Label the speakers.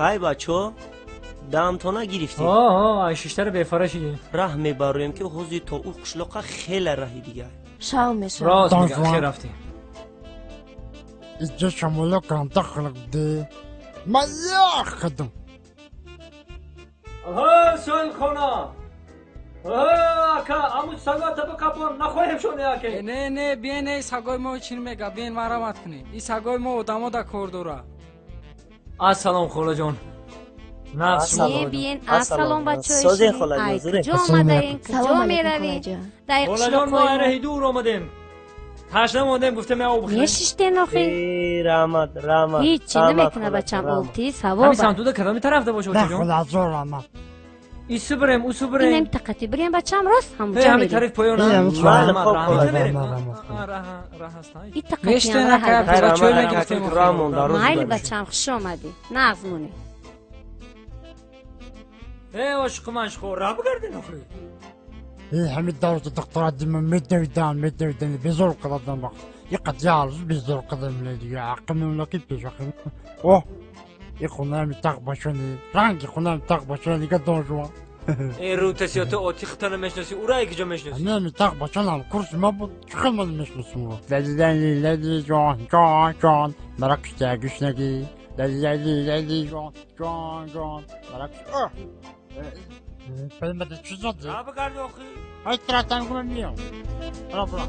Speaker 1: Хай бачо, дамтона гирифтем.
Speaker 2: Ҳо, ай шиштара бефара шидем.
Speaker 1: Раҳ мебароем, ки ҳозир то ӯ қишлоқа хеле раҳи дигар.
Speaker 3: Шав мешавад.
Speaker 2: Рост мега.
Speaker 4: Донжуан.
Speaker 2: Хер рафтем.
Speaker 4: Иҷо шамоло ганда хунук-де. Ман ях кардам.
Speaker 2: Ҳо, соҳибхона, ака, аму сагата бикапон, нахоҳем шоне, аке.
Speaker 5: Не, не, биен, эй, сагои мо чин мега, биен, марамат кунед, и сагои мо одамо да кор дора.
Speaker 2: Ассалом, холаҷон, нағз шумо?
Speaker 6: Не, биен, ассалом, бачаҳои
Speaker 1: Созен,
Speaker 6: ширин.
Speaker 1: холаҷон,
Speaker 6: Ай,
Speaker 1: зурен.
Speaker 6: куҷо
Speaker 4: Ассалому
Speaker 6: омадаен,
Speaker 4: алайкум.
Speaker 6: куҷо
Speaker 3: Салом алейкум,
Speaker 6: меравӣ?
Speaker 3: холаҷон.
Speaker 6: Дар
Speaker 2: Холаҷон, мо
Speaker 6: қишлоқҳои мо
Speaker 2: айраҳи дур омадем, ташна мондем, гуфтем об бихӯрем.
Speaker 6: Мешиштен охи?
Speaker 1: Э, раҳмат, раҳмат.
Speaker 6: Ҳичи
Speaker 1: Раҳмат,
Speaker 6: намекуна,
Speaker 1: холаҷон,
Speaker 6: бачам,
Speaker 1: раҳмат.
Speaker 6: олти
Speaker 2: Ҳами
Speaker 6: савоба.
Speaker 2: самтуда кадоми тарафда боша,
Speaker 4: Не,
Speaker 2: очаҷон?
Speaker 4: холаҷон, раҳмат.
Speaker 2: Ису бирем, усу бирем.
Speaker 6: Инам тақати бирем, бачам, рост
Speaker 2: Ҳе,
Speaker 6: ҳамуҷа
Speaker 2: ҳами
Speaker 6: мерем.
Speaker 2: тариф поён.
Speaker 4: Э, ҳами
Speaker 1: Майли,
Speaker 2: Раҳмат,
Speaker 1: хоб,
Speaker 2: раҳмат,
Speaker 1: холаҷон.
Speaker 2: мерем.
Speaker 4: Раҳмат.
Speaker 2: Раҳ ҳаст.
Speaker 6: И тақатиам
Speaker 5: Мештен,
Speaker 6: раҳ
Speaker 5: ака,
Speaker 6: ай,
Speaker 5: пиёла
Speaker 6: бачам.
Speaker 5: чой
Speaker 1: Раҳмат,
Speaker 5: мегирифтем.
Speaker 1: раҳмат, раҳ монда, рӯз
Speaker 6: Майли,
Speaker 1: бад.
Speaker 6: бачам, хуш омадӣ, нағз монӣ.
Speaker 2: Э, ошиқи маншхо, раҳ бигардин охи.
Speaker 4: Э, ҳамин даврда духтара дима медавидан, медавидан, безор кардам вақт. Иқад ялз безор кардам дига. Ақим мамлакат пеш ақим. О, и хонаами тақ башани, ранги хонаами тақ башани, дига донжуан.
Speaker 2: Э, рӯтасиёто оти хитона мешиноси, ура киҷо мешиноси?
Speaker 4: Ҳамин тақ башанам курси ма буд, чӣ хел ман мешиносам ӯро? Лали, лали, лали, ҷон, ҷон, ҷон, мара кушта гушнагӣ. Лали, лали, лали, ҷон, ҷон, ҷон, мара кушта. Оҳ! Паймада чӣ задӣ?
Speaker 2: Раҳ бигарди охи.
Speaker 4: Ай, тратам гума миём. Бра, бра.